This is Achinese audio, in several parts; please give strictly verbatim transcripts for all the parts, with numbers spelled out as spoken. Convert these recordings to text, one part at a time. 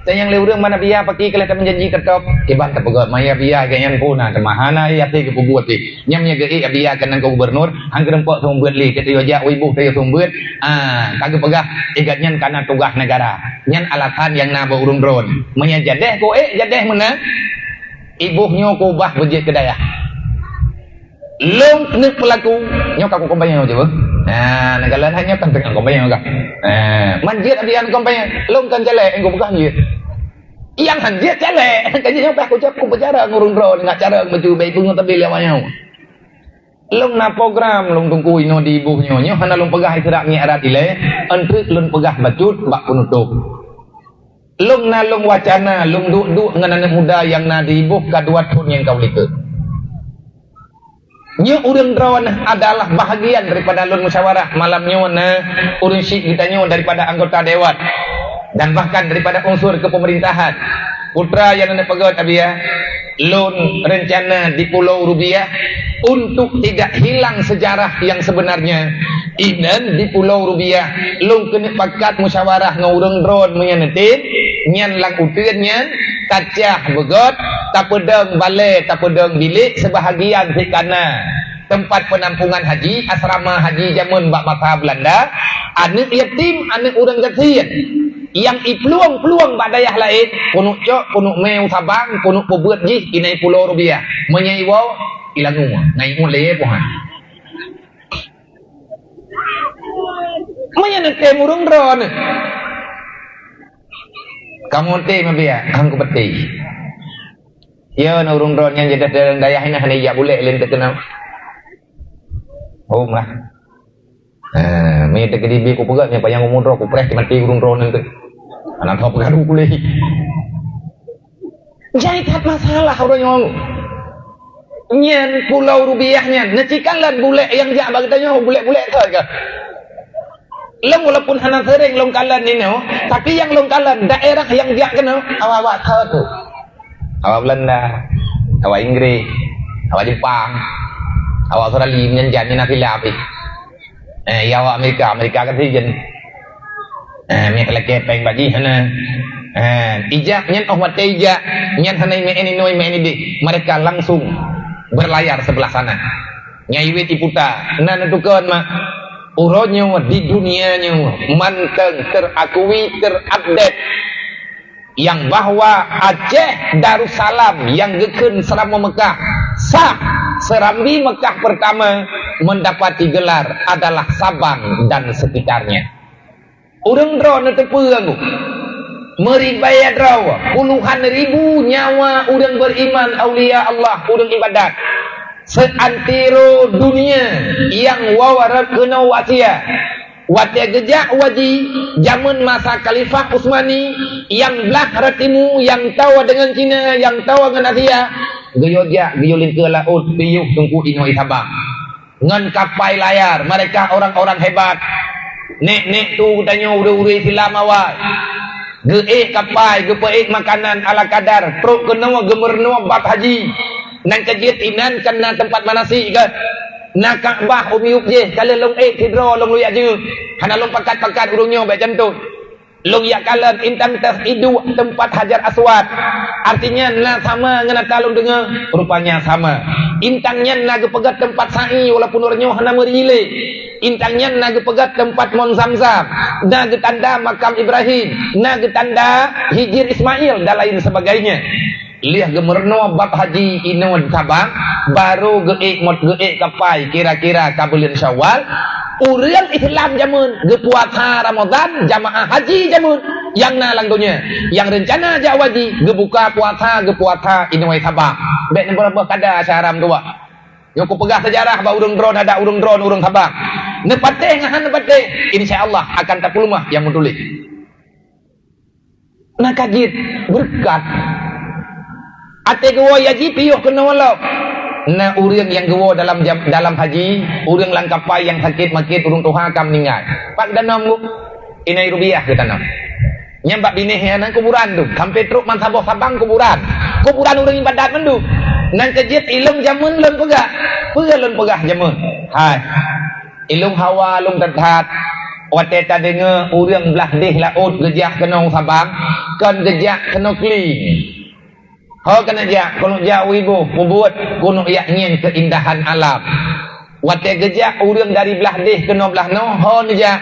Dan nyang lé ureuëng mana biya paki keu lheueh tameujanji keutôb, kiban tapeugah maya biya geuh nyan pun na teuma hana yati geupeubuet pih. Nyang meunyoe geuék biya keunan keu gubernur, han keureumpok seumeubeuet lé, teuka jak wai boh teuka seumeubeuet, ah, ka geupeugah igat nyan kana tugaih negara. Nyan alasan nyang na bak ureuëng droen. Meunyoe jadeh keu ék jadeh meunan, iboh nyoe keu ubah beujeuet keu dayah. Lôn keuneuk peulaku, nyoe ka kukompanye nyoe jeuet. Nah, neukalon hanya kan teungoh kompanye ka. Nah, manjeuet abian kompanye, lôn kan jalek, engkau peugah jeuet. Yang hanjeuet jalek, kan jeuet nyoe bah kucap ku bicara ngurung droe, ngat cara meujeuet baik pun tapi lewat nyoe. Lôn na program, lôn tungku inoe di iboh nyoe, nyoe hana lôn peugah isyarat ngiarat ilée, enteuk lôn peugah bacut bak penutup. Lôn na lôn wacana, lôn duek-duek ngon aneuk muda nyang na di iboh ka dua thon nyang ka ulée teuk. Nyoe ureuëng droeneuh adalah bahagian daripada lôn musyawarah malam nyoe na ureuëng syiek geutanyoe daripada anggota dewan dan bahkan daripada unsur kepemerintahan. Putra nyang na peugah tabiah, lôn rencana di Pulau Rubiah untuk tidak hilang sejarah yang sebenarnya. Inan di Pulau Rubiah, lôn keuneuk pakat musyawarah ngon ureuëng droen meunyan neutem, nyan lam uteuen nyan, tacah beugöt, tapeudong balée, tapeudong bilék seubahagian sit kana teumpat peunampungan haji, asrama haji jameun bak masa Beulanda, aneuk yatim, aneuk ureuëng gasien nyang iplueng-plueng bak dayah laén, keuneuk cok, keuneuk mé u Sabang, keuneuk peubeuet jih inan i Pulo Rubiah. Meunyoe iwoe, ilangue, ngai ngon lé pohan. Meunyoe neutem ureuëng droeneuh. Kamoe tem biya, han kupeuteh. Ya, na ureuëng droeneuh nyang jadah dalam dayah nyan hana ijak bulek lé teukeunong. Oh, mah. Ha, meunyoe teukeudi bi kupeugah, meunyoe panyang umu droe, kupreh mati ureuëng droeneuh teuh. Hana tho peukaru kuleh. Jai that masalah ureuëng nyoe. Nyan Pulo Rubiah nyan, neucikan lam bulek nyang jak bak geutanyoe, bulek-bulek thon kah? Lôn walaupun hana sering lôn kalon inoe, tapi nyang lôn kalon daerah nyang jak keunoe, awak-awak thon tu. Awak Beulanda, awak Inggréh, awak Jepang, awak Australia, nyan jan nyan na silap. Eh, ya awak Amerika, Amerika kan sijen. Eh, mie lakée péng bak jih hana. Eh, ijak nyan oh watée ijak, nyan hana imeu'en inoe imeu'en ideh. Mereka langsung berlayar sebelah sana. Nyai wét iputa, na neutukon mak. Uroe nyoe di dunia nyoe mantong terakui, terupdate yang bahwa Aceh Darussalam yang geukheun seuramoe Mekah sah, Serambi Mekah pertama mendapati gelar adalah Sabang dan sekitarnya. Ureuëng droe neuteupeue anggô. Meuribée droe, puluhan ribu nyawa ureuëng beriman, aulia Allah, ureuëng ibadat. Seantiro dunia nyang wawa rot keunoe Asia. Watée geujak u haji, jameun masa Khalifah Utsmani, nyang blaih rot timu, nyang toe deungon Cina, nyang toe ngon Asia, geuyue jak, geuyue linteue laôt, piôh teungku inoe i Sabang. Ngon kapai layar, mereka orang-orang hebat. Nek-nek tu geutanyoe ureuëng-ureuëng Islam awai. Geuék kapai, geupeuék makanan ala kadar, trok keunoe geumeurunoe bab haji. Nan ka jeuet inan kan na teumpat manasik kan? Na Ka'bah u miyueb jih, ka lheueh lôn ék sidroe lôn lôn jak jeuet. Hana lôn pakat-pakat ureuëng nyoe bék janton. Lôn jak kalon intang teuh iduek teumpat Hajar Aswad. Artinya na sama ngon ata lôn deungoe, rupanya sama. Intang nyan na geupeugah teumpat sa'i walaupun ureuëng nyoe hana meuri lé. Intang nyan na geupeugah teumpat mon Zamzam, na geutanda makam Ibrahim, na geutanda Hijir Ismail dan lain sebagainya. Lheueh geumeurunoe bab haji inoe Sabang, barô geuék mot geuék kapai kira-kira ka buleuen Syawal, ureuëng Islam jameun geupuasa Ramadhan, jamaah haji jameun nyang na lam donya, nyang reuncana jak haji geubuka puasa, geupuasa inoe Sabang. Bék neubeureuboh kada asai haram tu, Wak. Nyoe kupeugah seujarah bak ureuëng droen, adak ureuëng droen, ureuëng Sabang. Neupatéh ngon hana neupatéh, insya Allah akan tapeuleumah nyang meutuléh. Na ka jeuet beureukat. Até geuwoe haji piôh keunoe lom. Na ureuëng nyang geuwoe dalam jam, dalam haji, ureuëng lam kapai nyang sakét makét, ureuëng tuha ka meuninggai. Pat geutanam, Bu? Inan i Rubiah geutanam. Nyang bak binéh nyan kuburan tu, sampai trok ban saboh Sabang kuburan. Kuburan ureuëng ibadat mandum. Nan ka jeuet ilôn jameun lôn peugah. Peue lôn peugah jameun? Hai. Ilôn hawa lôn that-that. Watée tadeungoe ureuëng blaih deh laôt geujak keunoe u Sabang, kon geujak keunoe kling. Ho keuneuk jak, keuneuk jak u Iboh, peubuet, keuneuk jak ngieng keuindahan alam. Watée geujak ureuëng dari blaih deh keunoe blaih noe, ho neujak,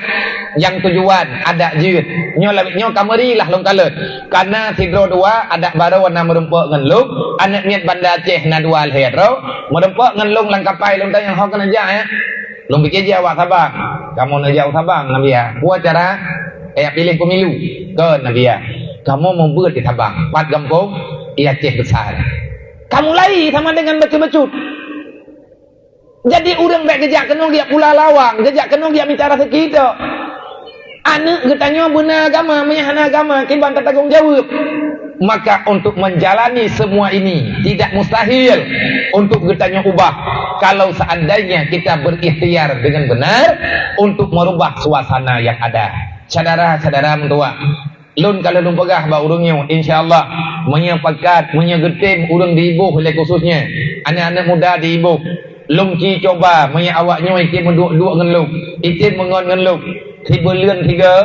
nyang tujuan adak jeuet. Nyoe lawét nyoe ka meuri lah lôn kalon. Kana sidroe dua adak barô na meurumpok ngon lôn, aneuëk miet Banda Aceh na dua lhée droe, meurumpok ngon lôn lam kapai lôn tanyong ho keuneuk jak, eh. Lôn pike jih awak Sabang. Kamoe neujak u Sabang, Nabiya. Peue cara? Kaya piléh pemilu. Kon, Nabiya. Kamoe meubeuet di Sabang. Pat gampông? Di Aceh Besar. Kamoe mulai sama dengan bacut-bacut. Jadi ureuëng bék geujak keunoe geujak pula lawang, geujak keunoe geujak mita raseuki tok. Aneuëk geutanyoe beuna agama, meunyo hana agama, kiban tatanggong jaweueb. Maka untuk menjalani semua ini tidak mustahil untuk geutanyoe ubah kalau seandainya kita berikhtiar dengan benar untuk merubah suasana yang ada. Syedara-syedara meutuwah, lôn ka lheueh lôn peugah bak ureuëng nyoe, insya Allah, meunyoe pakat, meunyoe geutem ureuëng di Iboh lé khususnya, aneuëk-aneuëk muda di Iboh, lôn ci cuba meunyoe awak nyoe item meuduek-duek ngon lôn, item meungon ngon lôn, sibuleuen sigoe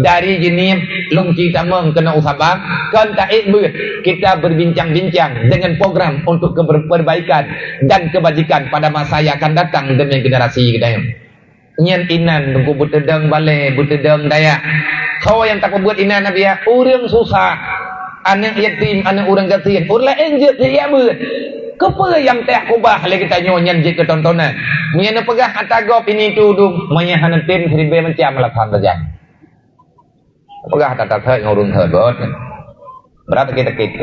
dari Jeunieb lôn ci tamong keunoe u Sabang, kon taék beuet kita berbincang-bincang dengan program untuk keber-, perbaikan dan kebajikan pada masa yang akan datang demi generasi geutanyoe. Nyan inan teungku beuteudong balée, beuteudong daya. Soe nyang tapeubuet inan, Nabiya? Ureuëng susah, aneuëk yatim, aneuëk ureuëng gasien, ureuëng laén jeuet lé jak beuet. Keupeue nyang teuh kubah lé geutanyoe nyan jeuet keu tontonan? Meunyoe neupeugah ata gob ini itu dum, meunyoe hana tem siribée macam alasan saja. Peugah that-that ngon ureuëng that bot. Brat sakét-sakét.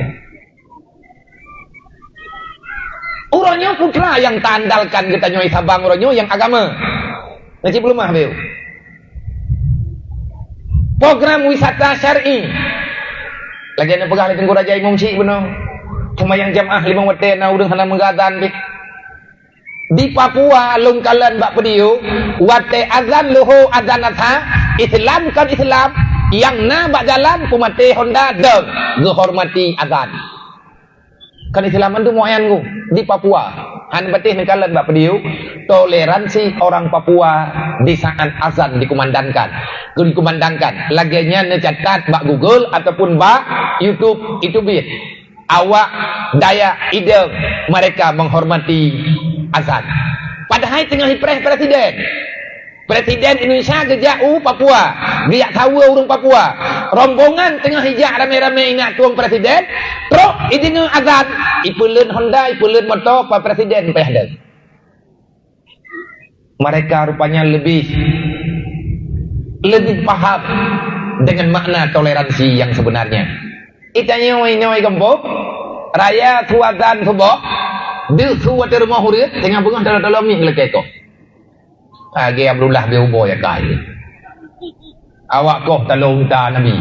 Uroe nyoe putra nyang taandalkan geutanyoe Sabang uroe nyoe nyang agama. Nasi peuleumah beu. Program wisata syar'i. Lagée na peugah lé Teungku Raja Imum Syik bunoe. Seumayang jamaah limong watée na ureuëng hana meugadang pih. Di Papua lôn kalon bak video, watée azan luho azan asha, Islam kon Islam, nyang na bak jalan peumaté honda dong, geuhormati azan. Kon Islam mandum moyan ku di Papua. Han beutih neukalon bak video, toleransi orang Papua di saat azan dikumandangkan. Dikumandangkan. Lagée nyan neucatat bak Google ataupun bak YouTube, itu bit. Awak Dayak idong mereka menghormati azan. Padahai teungoh ipreh presiden. Presiden Indonesia geujak u Papua, geujak saweue ureuëng Papua. Rombongan teungoh ijak ramé-ramé inak tueng presiden, trok ideungoe azan, ipeuleuen honda, ipeuleuen moto, Pak Presiden payah dong. Mereka rupanya lebih, lebih paham dengan makna toleransi yang sebenarnya. Itanyoe-nyoe gampông, raya su azan suboh, deuh su watée rumoh ureuëng, teungoh beungoh talo-talo mih lakée koh. Lagée Abdullah bin Ubay nyang ka. Awak koh talo unta Nabi.